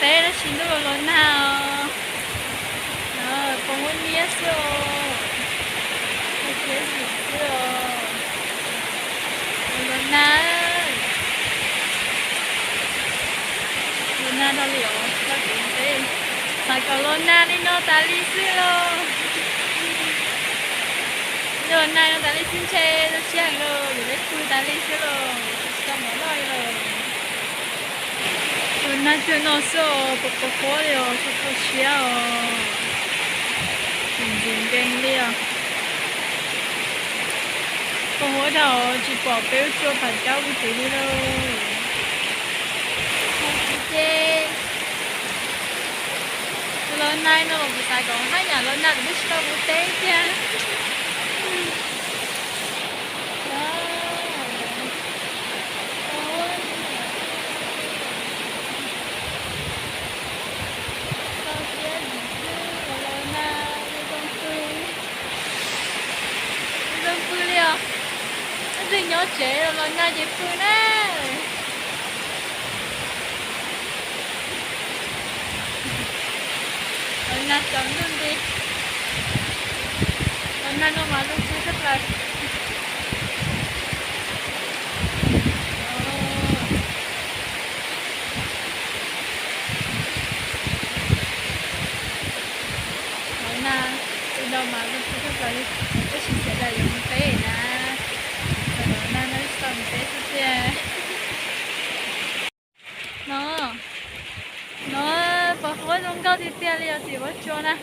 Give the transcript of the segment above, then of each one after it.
Teb tab sis ntuj los los nag os. Poob huab niab xwb os. Thiab xwb os. Los los nag. Los nag dhau li os, tsis tau kev teb. Xav kom los nag li no tas li xwb lauj. Los nag no tas li xwb ntshe zoo siab heev lauj, yuav peb pw tas li xwb lauj, tsis tau mov noj li lauj. Los nag cuag no xwb os, pos pos huab li os, tsis tau siab os. Ntxim nkees li os. Pos huab dhau tsis pom peb ua tsua pam cab ua tsev li lauj. Ces los nag no los kuv xav kom haj yam los nag kuv twb tsis tau mus teb tiag. Los nag zoo pw, zoo pw li os. Ib txwm nyob tsev los nag ces pw na. Los nag tsaus ntuj nti. Los nag no mas zoo pw tshaj plaws. Los nag pw no mas zoo pw tshaj plaws li. Tab sis xav tias yuav mus teb na. Los nag no tsis tau mus teb xwb tiag. No, no pos huab zoo nkauj tiag tiag li os, tim huab tsua na.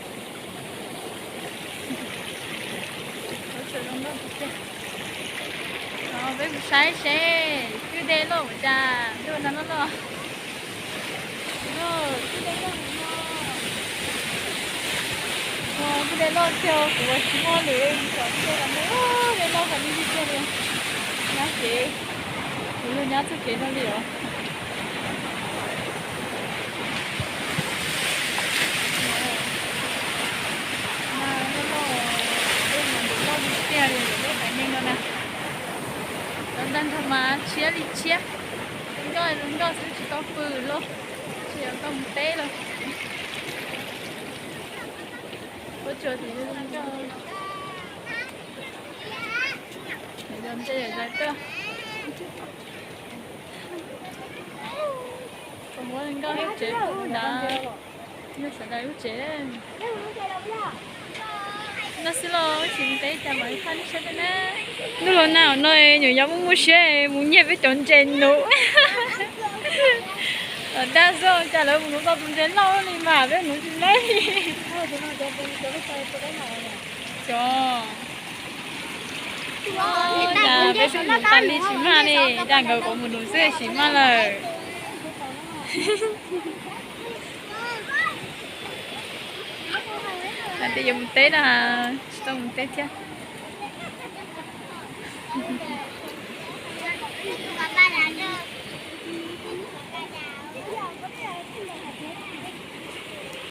Huab tsua zoo nkauj tiag tiag. No peb mus saib seb kwj deg loj ua cas, ntuj nag loj loj. Kwj deg loj tiag, kuv ua tsis muaj lwm mus txog tiag los ntuj dej loj qhov ncauj tiag tiag li. Nyob kev, kuv luag nyob txoj kev no li os. Dej mas ntuj loj tiag tiag li, lub qhov ncauj no na. Cov ntag nrog mas tshiab li tshiab. Zoo nkauj zoo nkauj xwb tsis tau pw lauj, tsis tau mus teb lauj. Huab tsua tim zoo nkauj. Yog ntse yom zais tuaj. Pos huab nkauj lub tsev pub nrad, yog sawv daws lub tsev. No xwb los tsis mus teb cas mam li phaj nej saib tej na. Ntuj los nag no nyuam yaus muaj muaj siab mus nyiag peb cov ntses nuv. Los dag xwb cas lawv mus nuv tau tus ntses loj li mas peb nuv tsis laib li. Cov, cas peb xub nuv tas li tsis maj li, dag nkawd kom mus nuv xwb tsis maj lawm. Hais tias yuav mus teb no, tsis tau mus teb thiab.